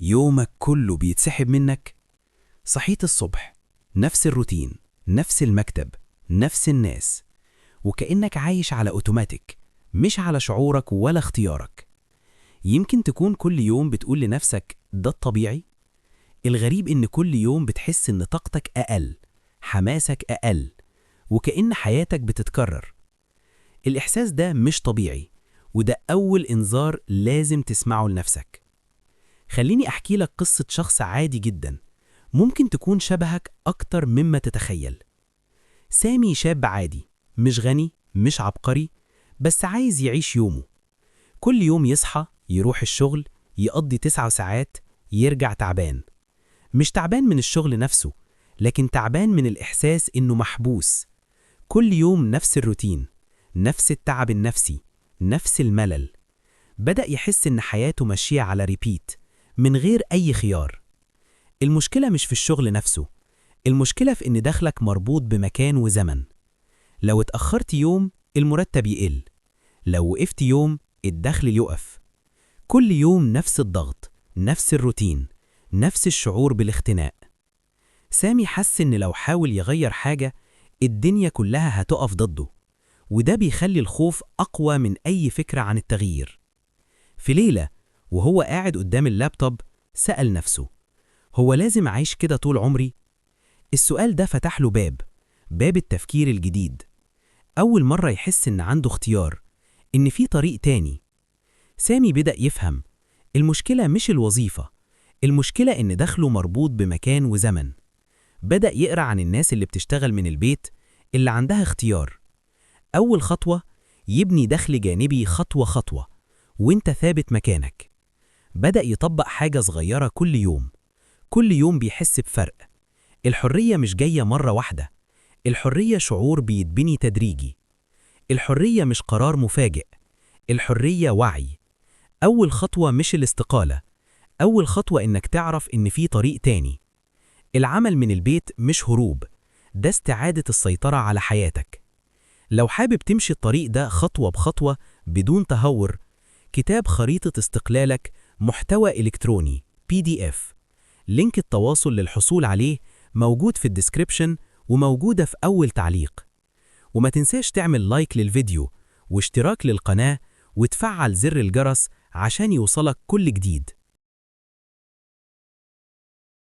يومك كله بيتسحب منك. صحيت الصبح، نفس الروتين، نفس المكتب، نفس الناس، وكأنك عايش على أوتوماتيك، مش على شعورك ولا اختيارك. يمكن تكون كل يوم بتقول لنفسك ده الطبيعي. الغريب إن كل يوم بتحس إن طاقتك أقل، حماسك أقل، وكأن حياتك بتتكرر. الإحساس ده مش طبيعي، وده أول إنذار لازم تسمعه لنفسك. خليني أحكي لك قصة شخص عادي جدا، ممكن تكون شبهك أكتر مما تتخيل. سامي شاب عادي، مش غني، مش عبقري، بس عايز يعيش يومه. كل يوم يصحى، يروح الشغل، يقضي 9 ساعات، يرجع تعبان. مش تعبان من الشغل نفسه، لكن تعبان من الإحساس إنه محبوس. كل يوم نفس الروتين، نفس التعب النفسي، نفس الملل. بدأ يحس إن حياته ماشية على repeat من غير أي خيار. المشكلة مش في الشغل نفسه، المشكلة في إن دخلك مربوط بمكان وزمن. لو اتأخرت يوم، المرتب يقل. لو وقفت يوم، الدخل يقف. كل يوم نفس الضغط، نفس الروتين، نفس الشعور بالاختناق. سامي حس إن لو حاول يغير حاجة، الدنيا كلها هتقف ضده، وده بيخلي الخوف أقوى من أي فكرة عن التغيير. في ليلة وهو قاعد قدام اللابتوب، سأل نفسه: هو لازم أعيش كده طول عمري؟ السؤال ده فتح له باب، باب التفكير الجديد. أول مرة يحس إن عنده اختيار، إن في طريق تاني. سامي بدأ يفهم المشكلة مش الوظيفة، المشكلة إن دخله مربوط بمكان وزمن. بدأ يقرأ عن الناس اللي بتشتغل من البيت، اللي عندها اختيار. أول خطوة: يبني دخل جانبي خطوة خطوة وانت ثابت مكانك. بدأ يطبق حاجة صغيرة كل يوم. كل يوم بيحس بفرق. الحرية مش جاية مرة واحدة، الحرية شعور بيتبني تدريجي. الحرية مش قرار مفاجئ، الحرية وعي. أول خطوة مش الاستقالة، أول خطوة إنك تعرف إن في طريق تاني. العمل من البيت مش هروب، ده استعادة السيطرة على حياتك. لو حابب تمشي الطريق ده خطوة بخطوة بدون تهور، كتاب خريطة استقلالك، محتوى إلكتروني PDF، link التواصل للحصول عليه موجود في ال description وموجودة في أول تعليق. وما تنساش تعمل like للفيديو واشتراك للقناة وتفعل زر الجرس عشان يوصلك كل جديد.